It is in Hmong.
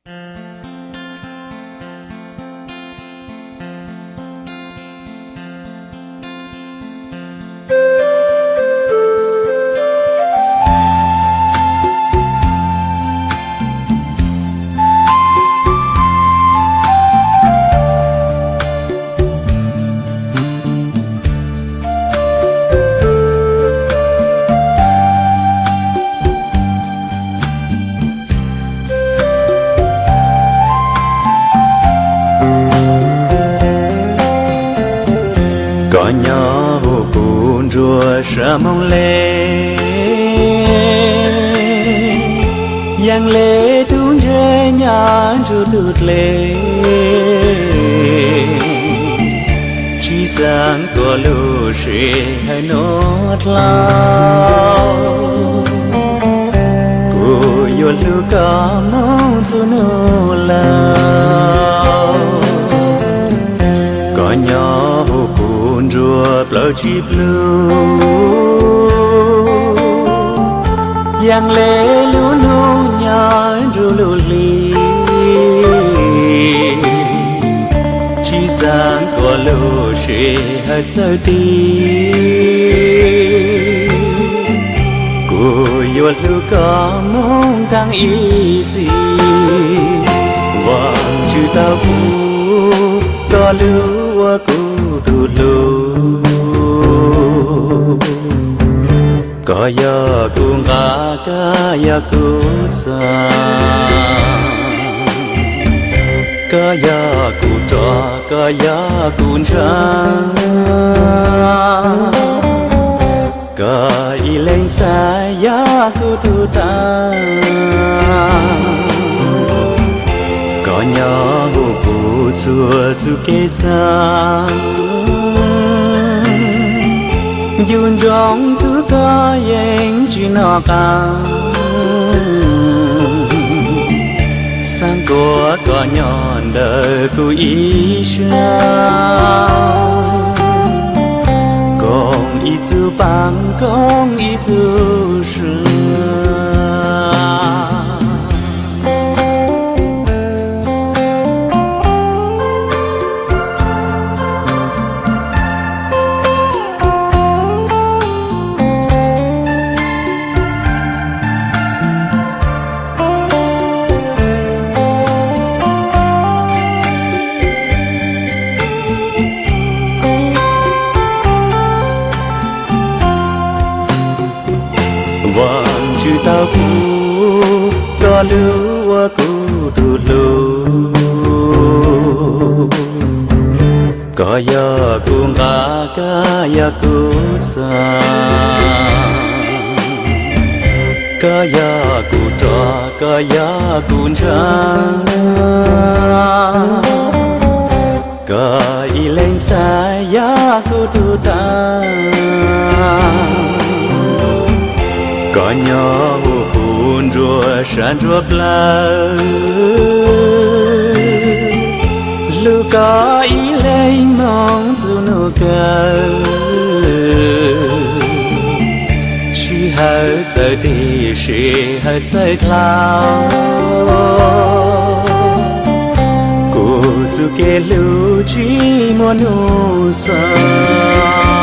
Koj nyob hu kuv nruab sab moos le, yeej le tub ntse nyob nrug tug dlej, tsi xaav koj lub sij hawm nuav dlhau, kuv yuav hlub koj moog txug nub laug. Koj nyob hu kuv nruab plaub tsi plug, yeej le lub nub nyob nrug lub hli, tsi xaav koj lub sij hawm txawj tig, kuv yuav hlub koj moog taag ib txhis. Vaajtswv tau pub koj lub ua kuv tug hlub. Koj yog kuv nqaj, koj yog kuv txaj, koj yog kuv roj, koj yog kuv ntsaa, koj ib leeg ntxhais yog kuv tug taag. Koj nyob hu kuv txuas txuj kev xaav, ncu ntsoov txug koj yeej tsi noj qaab, xaav kuas koj nyob ntawm kuv ib sab, koom ib txuj paab koom ib txuj sua. Vaajtswv tau pub koj lub ua kuv tug hlub. Koj yog kuv nqaj, koj yog kuv txaj, koj yog kuv roj, koj yog kuv ntsaa, koj ib leeg ntxhais yog kuv tug taag. Koj nyob hu kuv nruab sab nruab plawv, hlub koj ib leeg moog txug nub kawg, sij hawm txawj tig sij hawm txawj dlhau, kuv txuj kev hlub tsi muaj nub xaus.